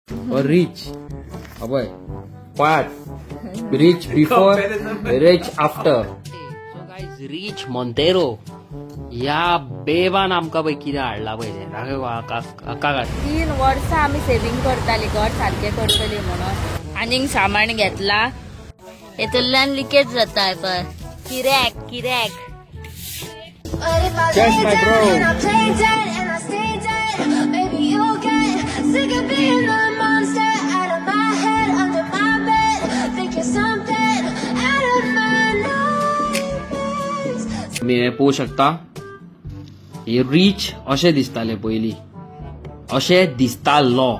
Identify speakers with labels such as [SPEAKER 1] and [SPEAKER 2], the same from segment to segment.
[SPEAKER 1] और rich अबय पाट rich before rich after. So guys Rich Monteiro ह्या बेबान आमकां पळय कितें हाडला पळय तें दाखय.
[SPEAKER 2] 3 वर्सां आमी सेविंग करताली घर सारकें करतली म्हणून. आनीक सामान घेतला हेतूंतल्यान लिकेज जाता पळय. किऱ्याक किऱ्याक.
[SPEAKER 1] Cheers, my bro. मी हे पळोवंक शकता हे रीच अशें दिसताले पयलीं, अशें दिसतालो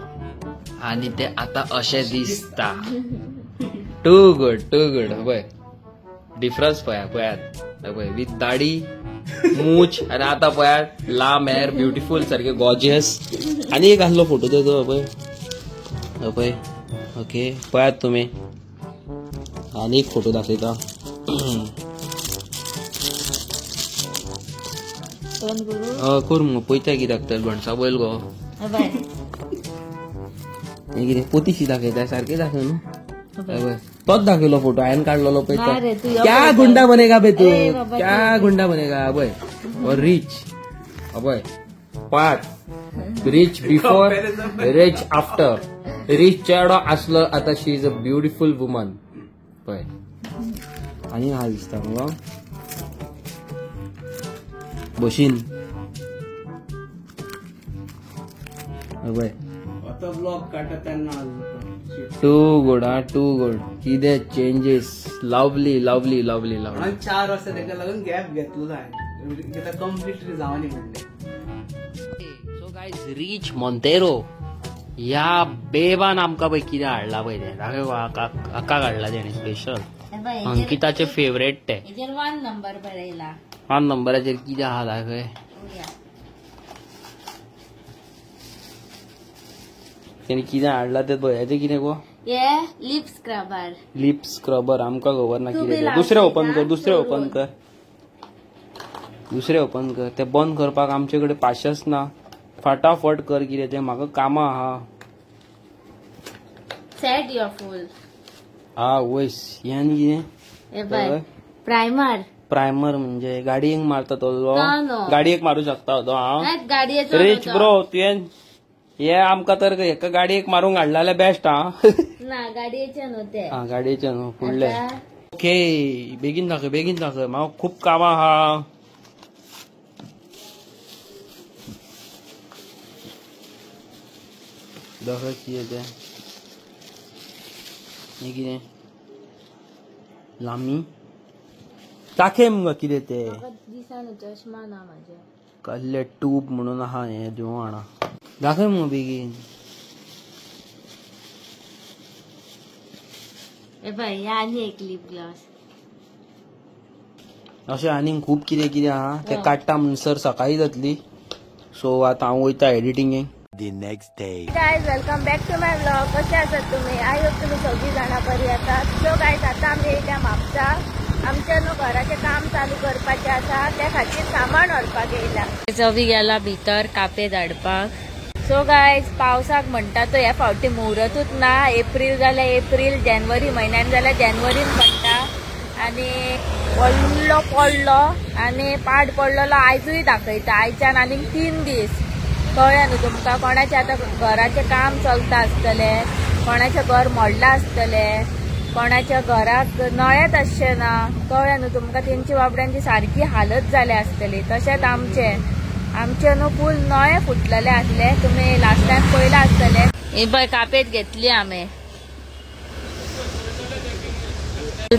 [SPEAKER 1] आनी ते आतां अशें दिसता. Two good two good. पळय डिफरन्स पळया पळयात पळय विथ दाडी मूछ आनी आतां पळयात लांब हेर ब्युटिफूल सारके गॉर्जियस. आनी एक आसलो फोटो तो पळय पळय. ओके पळयात तुमी. आनी एक फोटो दाखयता. कर मुगो पळयता कित्याक तर घणसा बैल गो हें कितें पोतीशी दाखयता सारकें दाखय न्हू. तोच दाखयलो फोटो हांवें काडलेलो पळय. क्या गुंडा बनेगा बे तू, क्या गुंडा बनेगा. अबय और रीच अबय पाट rich before rich after. Rich चेडो आसलो आतां she is a beautiful woman. पळय आनी हा दिसता मुगो बशीन. अबय टू गुड हा टू गुड. कितें changes. Lovely lovely lovely lovely.
[SPEAKER 3] 4 वर्सां ताका लागून गॅप घेतलो जाय कंप्लीटली जावनी म्हणलें.
[SPEAKER 1] सो गायज रीच मोंतेरो ह्या बेबान आमकां पळय कितें हाडला पळय तें दाखय. हाका हाडला तेणें स्पेशल अंकिताचे फेवरेट ते.
[SPEAKER 2] 1 नंबर बरयला.
[SPEAKER 1] 1 नंबराचेर कितें आहा दाखय. तेणी कितें हाडला तें पळय. हेजें कितें गो?
[SPEAKER 2] हे लिप स्क्रबर.
[SPEAKER 1] लिप स्क्रबर आमकां खबर ना कितें. दुसरें ओपन कर, दुसरें ओपन कर, दुसरें ओपन कर. तें बंद करपाक आमचे कडेन पाशच ना. फटाफट कर कितें तें, म्हाका कामां आहा.
[SPEAKER 2] सेट your फूल.
[SPEAKER 1] हा वयस हें आनी कितें?
[SPEAKER 2] प्रायमर.
[SPEAKER 1] प्रायमर म्हणजे गाडयेक मारता तो. गाडयेक मारू शकता तो. हांव
[SPEAKER 2] गाडयेचो
[SPEAKER 1] रिच ब्रो तुवें हे आमकां तर हेका गाडयेक मारूंक हाडला जाल्यार बेस्ट. हा
[SPEAKER 2] ना गाडयेचे न्हू ते.
[SPEAKER 1] हा गाडयेचे न्हू फुडले. ओके बेगीन दाखय बेगीन दाखय, म्हाका खूब कामां आहा. दाखय कितें तें. हें कितें लामी दाखय मुगो कितें तें.
[SPEAKER 2] दिसना चश्मा ना म्हाजे.
[SPEAKER 1] कसले ट्यूब म्हणून आहा हें दिवं हाणा. दाखय मुगो बेगीन.
[SPEAKER 2] हे पळय हे आनी एक लिप ग्लॉस.
[SPEAKER 1] अशें आनीक खूब कितें कितें आहा तें काडटा म्हणसर सकाळीं जातली. सो आतां हांव वयता एडिटिंगेक.
[SPEAKER 4] The next day.
[SPEAKER 2] Guys, welcome back to my vlog. कसे आसात तुम्ही? I hope तुम्ही सगळी जाणां बरी आसात. सो गायज आतां आमी येयल्या म्हापसा. आमच्या न्हू घराचें काम चालू करपाचें आसा, त्या खातीर सामान व्हरपाक येयला. जवी गेला भितर कापे धाडपाक. सो गायज पावसाक म्हणटा तो ह्या फावटी मुहूर्तूच ना. एप्रील जाल्यार एप्रील, जानेवारी म्हयन्यान जाल्यार जानेवारीन पडटा. आनी व्हडलो पडलो आनी पाड पडलेलो आयजूय दाखयता. आयच्यान आनीक 3 दीस. कळ्ळें न्हू तुमकां? कोणाचें आतां घराचें काम चलता आसतलें, कोणाचें घर मोडलां आसतलें, कोणाच्या घराक नळेच आसचें ना. कळ्ळें न्हू तुमकां? तेंची बाबड्यांची सारकी हालत जाल्या आसतली. तशेंच आमचें आमचें न्हू फूल नळे फुटलेले आसले, तुमी लास्ट टायम पळयलां आसतलें. ही पळय कापेत घेतली आमी.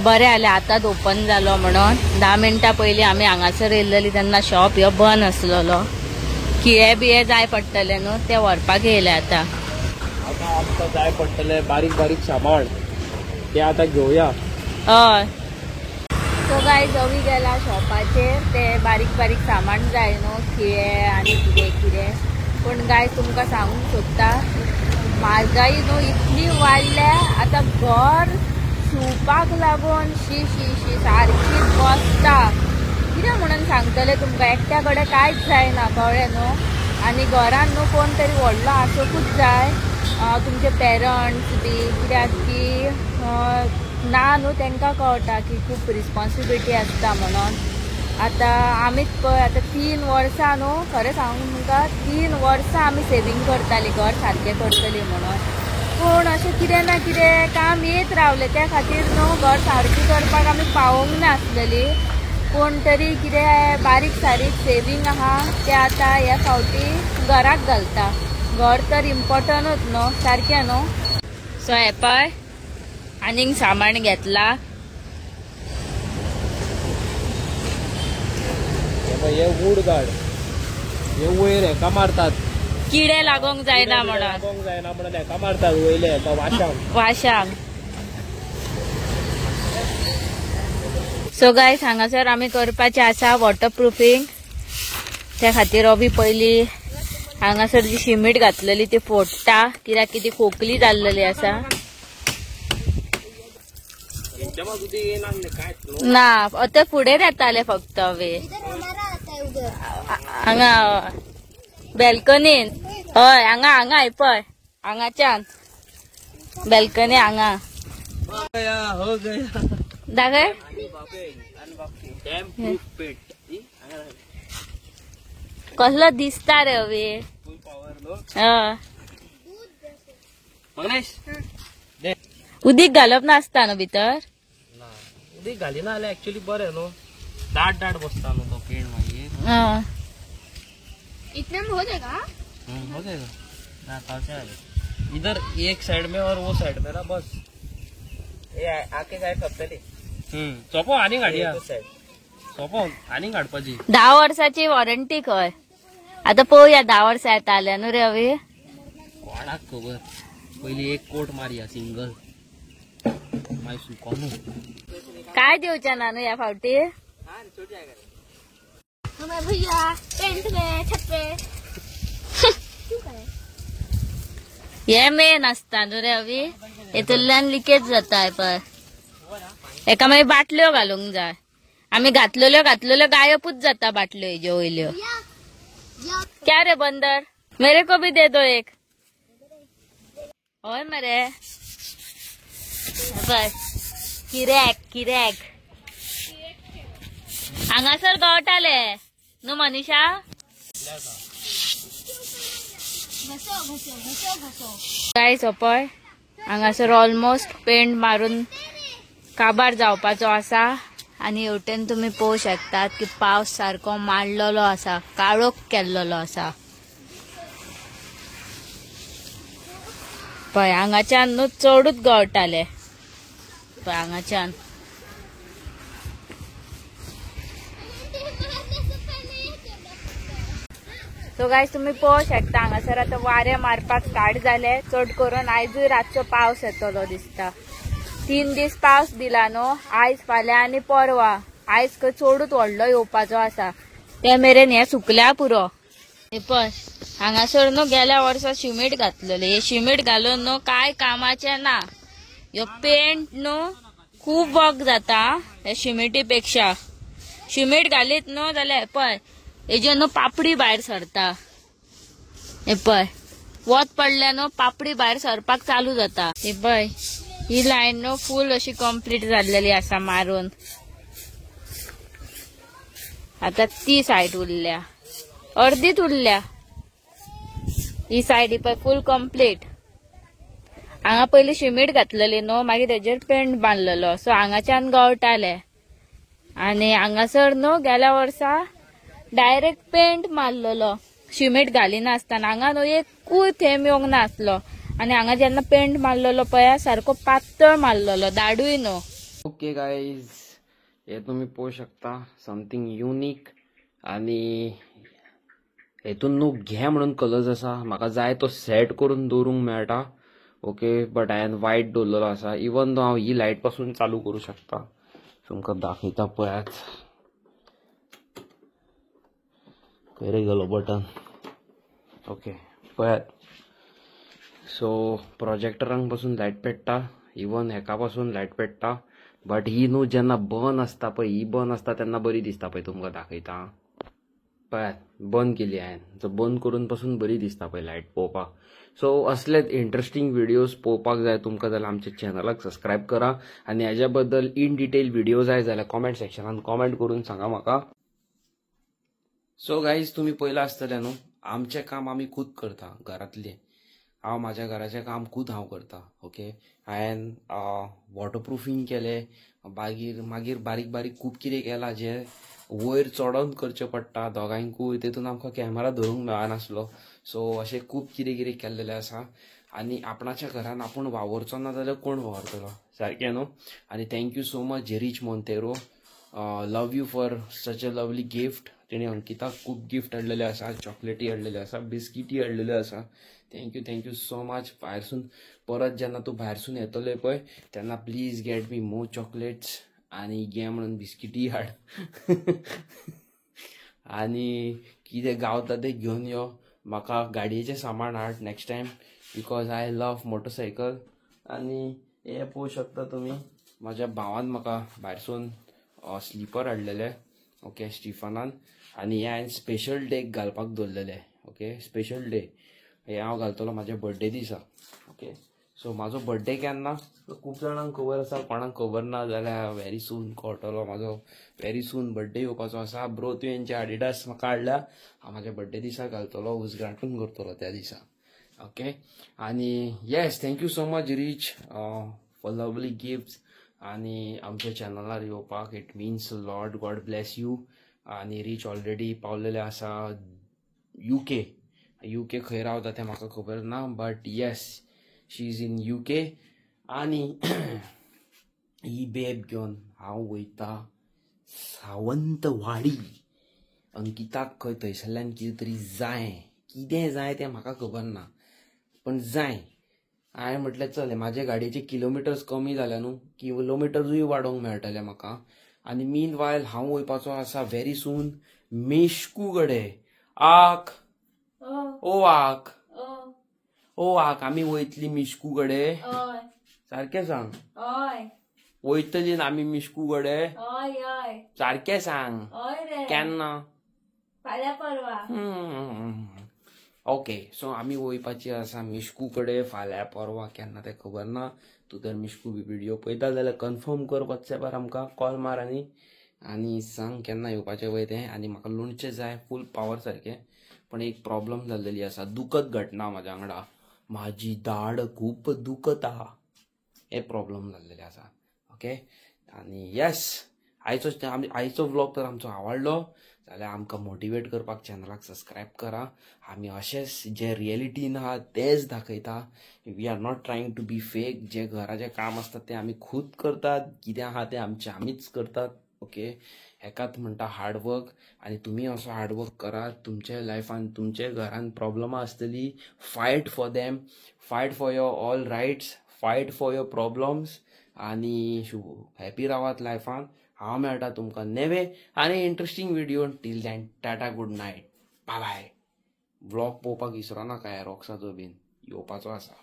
[SPEAKER 2] बरें जालें आतांच ओपन जालो म्हणून. 10 मिनटां पयलीं आमी हांगासर येयल्ली तेन्ना शॉप ह्यो बंद आसलेलो. खिळे बिये जाय पडटले न्हू ते व्हरपाक येयले आतां.
[SPEAKER 1] आतां आमकां जाय पडटले बारीक बारीक सामान, ते आतां घेवया.
[SPEAKER 2] हय. सो गायज अवी गेला शॉपाचेर, ते बारीक बारीक सामान जाय न्हू खिळे आनी कितें कितें. पूण गायज तुमकां सांगूंक सोदता म्हारगाई न्हू इतली वाडल्या आतां घर शिवपाक लागून शी शी शी सारकी बसता. कितें म्हणून सांगतलें तुमकां, एकट्या कडेन कांयच जायना. कळ्ळें न्हू? आनी घरान न्हू कोण तरी व्हडलो आसूंकूच जाय. तुमचे पेरंट्स बी, कित्याक की ना न्हू तांकां कळटा की खूब रिस्पॉन्सिबिलिटी आसता म्हणून. आतां आमीच पळय आतां 3 वर्सां न्हू, खरें सांगू तुमकां 3 वर्सां आमी सेवींग करतालीं घर सारकें करतलीं म्हणून, पूण अशें कितें ना कितें काम येत रावलें, त्या खातीर न्हू घर सारकें करपाक आमी पावोंक नासलेली. पूण तरी कितें बारीक सारीक सेवींग आहा तें आतां ह्या फावटी घराक घालता. घर तर इम्पॉर्टंटूच न्हू, सारकें न्हू. सो हें पळय आनीक सामान घेतला.
[SPEAKER 1] हे वूड गार्ड हे वयर हेका मारतात,
[SPEAKER 2] किडे लागोंक जायना म्हणून,
[SPEAKER 1] लागोंक जायना म्हणून हेका मारतात वयले हेका वाशांक
[SPEAKER 2] वाशांक. सो गायस हांगासर आमी करपाचें आसा वॉटर प्रुफींग, त्या खातीर अभी पयली हांगासर जी शिमीट घातलेली ती फोडटा, कित्याक की ती खोकली जाल्लेली आसा. ना आतां फुडें येताले फक्त वे हांगा बॅल्कनीन. हय हांगा हांगा हे पळय हांगाच्यान बॅल्कनी हांगा दाखय. कसलो दिसता रे अवे. उदीक घालप नासता न्हू भितर,
[SPEAKER 1] उदीक घालिना जाल्यार एक्चुअली बरें न्हू, दाट दाट बसता न्हू तो पेंट मागीर.
[SPEAKER 2] इतने में हो जाएगा,
[SPEAKER 1] हो जाएगा ना, कहाँ इधर एक साइड में और वो साइड में ना, बस
[SPEAKER 3] ये आके साइड सोंपतली.
[SPEAKER 1] सोंपो आनीक हाडया, सोंपो आनीक हाडपाची.
[SPEAKER 2] 10 वर्साची वॉरंटी खंय, आतां पळोवया 10 वर्सां येताल्या न्हू रे अवी.
[SPEAKER 1] कोणाक खबर, पयली एक कोट मारया सिंगल, मागीर सुको न्हू
[SPEAKER 2] काय दिवचे ना न्हू ह्या फावटी. भैया टेंट में छत पे हे मेन आसता न्हू रे अवी, हेतूंतल्यान लिकेज जाता पळय. एका मागीर बाटल्यो घालूंक जाय, आमी घातलेल्यो घातलेल्यो गायबूच जाता बाटल्यो हेज्यो वयल्यो. क्या रे बंदर, मेरे को भी दे दो एक. हय मरे पळय किऱ्याक किऱ्याक हांगासर गवटाले न्हू मनीषा. गायस पळय हांगासर ऑलमोस्ट पेंट मारून काबार जावपाचो आसा, आनी हेवटेन तुमी पळोवंक शकतात की पावस सारको मांडलेलो आसा, काळोख केल्लेलो आसा. पळय हांगाच्यान न्हू चडूच गवटाले पळय हांगाच्यान. सो गायस तुमी पळोवंक शकता हांगासर आतां वारें मारपाक स्टार्ट जालें, चड करून आयजूय रातचो पावस येतलो दिसता. 3 दीस पावस दिला न्हू, आयज फाल्यां आनी परवा. आयज खंय चडूच व्हडलो येवपाचो आसा, ते मेरेन हें सुकल्या पुरो. हे पळय हांगासर न्हू गेल्या वर्सा शिमीट घातलेलें, हे शिमीट घालून न्हू कांय कामाचें ना. ह्यो पेंट न्हू खूब वक जाता ह्या शिमिटी पेक्षा. शिमीट घालीत न्हू जाल्यार पळय हेज्यो न्हू पापडी भायर सरता. हे पळय वत पडल्या न्हू पापडी भायर सरपाक चालू जाता. हे पळय ही लायन न्हू फूल अशी कंप्लीट जाल्लेली आसा मारून. आतां ती सायड उरल्या, अर्दीच उरल्या. ही सायड ही पळय फूल कंप्लीट. हांगा पयलीं शिमीट घातलेली न्हू, मागीर तेजेर पेंट बांदलेलो, सो हांगाच्यान गवटाले. आनी हांगासर न्हू गेल्या वर्सा डायरेक्ट पेंट मारलेलो, शिमीट घालिनासतना. हांगा न्हू एकूय थेंब येवंक नासलो, आनी हांगा जेन्ना पेंट मारलेलो पळय सारको पातळ मारलेलो, दाडूय न्हू.
[SPEAKER 1] ओके गायज, हे तुमी पळोवंक शकता समथींग युनीक, आनी हेतून न्हू घे म्हणून कलर्स आसा, म्हाका जाय तो सेट करून दवरूंक मेळटा. ओके, बट हांवें वायट दवरलेलो आसा, इवन दो हांव ही लायट पासून चालू करूं शकता. तुमकां दाखयता पळयात, खंय रे गेलो बटन. ओके पळयात, सो प्रोजेक्टरांक पासून लायट पेट्टा, इवन हेका पासून लायट पेट्टा, बट he न्हू जेन्ना बंद आसता पळय, ही बंद आसता तेन्ना बरी दिसता पळय, तुमकां दाखयता. पळयात बंद केली हांवें, सो बंद करून पासून बरी दिसता पळय लायट पळोवपाक. सो असलेच इंट्रस्टींग व्हिडियोज पळोवपाक जाय तुमकां जाल्यार आमच्या चॅनलाक सबस्क्रायब करा आनी हेज्या बद्दल इन डिटेल व्हिडिओ जाय जाल्यार कॉमेंट सेक्शनान कॉमेंट करून सांगा म्हाका. सो गायज तुमी पळयलां आसतलें न्हू, आमचें काम आमी खूद करता घरांतलें. हांव म्हाज्या घराचें काम खूद हांव करता. ओके, हांवें वॉटरप्रुफींग केलें, मागीर मागीर बारीक बारीक खूब कितें केलां जें वयर चडोन करचें पडटा दोगांयकूय, तेतून आमकां कॅमेरा धरूंक मेळनासलो. सो अशें खूब कितें कितें केल्लेलें आसा आनी आपणाच्या घरान आपूण वावरचो ना जाल्यार कोण वावरतलो, सारकें न्हू. आनी thank you so much Rich Monteiro, love you for such a lovely gift. तेणी अंकिताक खूब गिफ्ट हाडलेले आसा, चॉकलेटी हाडलेले आसा, बिस्किटी हाडलेल्यो आसा. Thank you, thank you so much. भायरसून परत जेन्ना तूं भायरसून येतले पळय तेन्ना please get me more chocolates आनी घे म्हणून बिस्किटी हाड आनी कितें गावता तें घेवन यो. म्हाका गाडयेचें सामान हाड next time because I love motorcycle. आनी हें पळोवंक शकता तुमी, म्हाज्या भावान म्हाका भायरसून स्लीपर हाडलेले, ओके, स्टिफनान. आनी हें हांवें स्पेशल डेक घालपाक दवरलेलें. ओके, स्पेशल डे हें हांव घालतलो म्हाज्या बर्थडे दिसा. ओके, सो म्हाजो बर्थडे केन्ना खूब जाणांक खबर आसा, कोणाक खबर ना जाल्यार व्हेरी सून कळटलो. म्हाजो व्हेरी सून बर्थडे येवपाचो आसा. ब्रो तुवें जे आडिडास म्हाका हाडल्या हांव म्हाज्या बर्थडे दिसा घालतलो, उद्घाटन करतलो त्या दिसा. ओके, आनी yes, thank you so much Rich for lovely gifts आनी आमच्या चॅनलार येवपाक. It means lot, God bless you. आनी रीच ऑलरेडी पावलेले आसा UK, UK खंय रावता तें म्हाका खबर ना, but yes she is in UK. आनी ही बेब घेवन हांव वयता सावंतवाडी. अंकिताक खंय थंयसरल्यान कितें तरी जाय, कितें जाय तें म्हाका खबर ना, पण जाय. हांवें म्हटलें चल, म्हाजे गाडयेचे किलोमिटर्स कमी जाल्या न्हू, किलोमिटर्सूय वाडोवंक मेळटले म्हाका. आनी मीन वायल हांव वयपाचो आसा व्हेरी सून मेश्कू कडे. आक ओ आक ओ आक, आमी वयतली मिश्कू कडे, सारकें सांग, वयतली ना आमी मिश्कू कडे, सारकें सांग, केन्ना,
[SPEAKER 2] फाल्यां परवा.
[SPEAKER 1] ओके, सो आमी वयपाची आसा मिश्कू कडे फाल्यां परवा, केन्ना तें खबर ना. तूं तर मिश्कू बी व्हिडियो पळयता जाल्यार कन्फर्म कर वॉट्सॅपार आमकां कॉल मार आनी आनी सांग केन्ना येवपाचें पळय तें. आनी म्हाका लोणचें जाय फूल पावर सारकें, पण एक प्रॉब्लम जाल्लेली आसा, दुखत घटना म्हाज्या वांगडा, म्हाजी दाड खूब दुखता, हे प्रॉब्लम जाल्लेले आसा. ओके, आनी येस, आयचो व्लॉग तर आमचो आवडलो जाल्यार आमकां मोटिवेट करपाक चॅनलाक सबस्क्रायब करा. आमी अशेंच जे रियलिटीन आहा तेंच दाखयता. We are not trying to be fake. जे घराचें काम आसता तें आमी खूद करतात, कितें आहा तें आमचें आमीच करतात. ओके, हेकाच म्हणटा हार्डवर्क. आनी तुमी असो हार्डवर्क करात, तुमच्या लायफान तुमच्या घरान प्रॉब्लमां आसतली, fight for them, fight for your all rights, fight for your problems. आनी हॅपी रावात लायफान. हांव मेळटा तुमकां नवे आनी interesting video. Till then tata, good night, bye bye. Vlog पळोवपाक विसरो नाका, रॉक्साचो बीन येवपाचो आसा.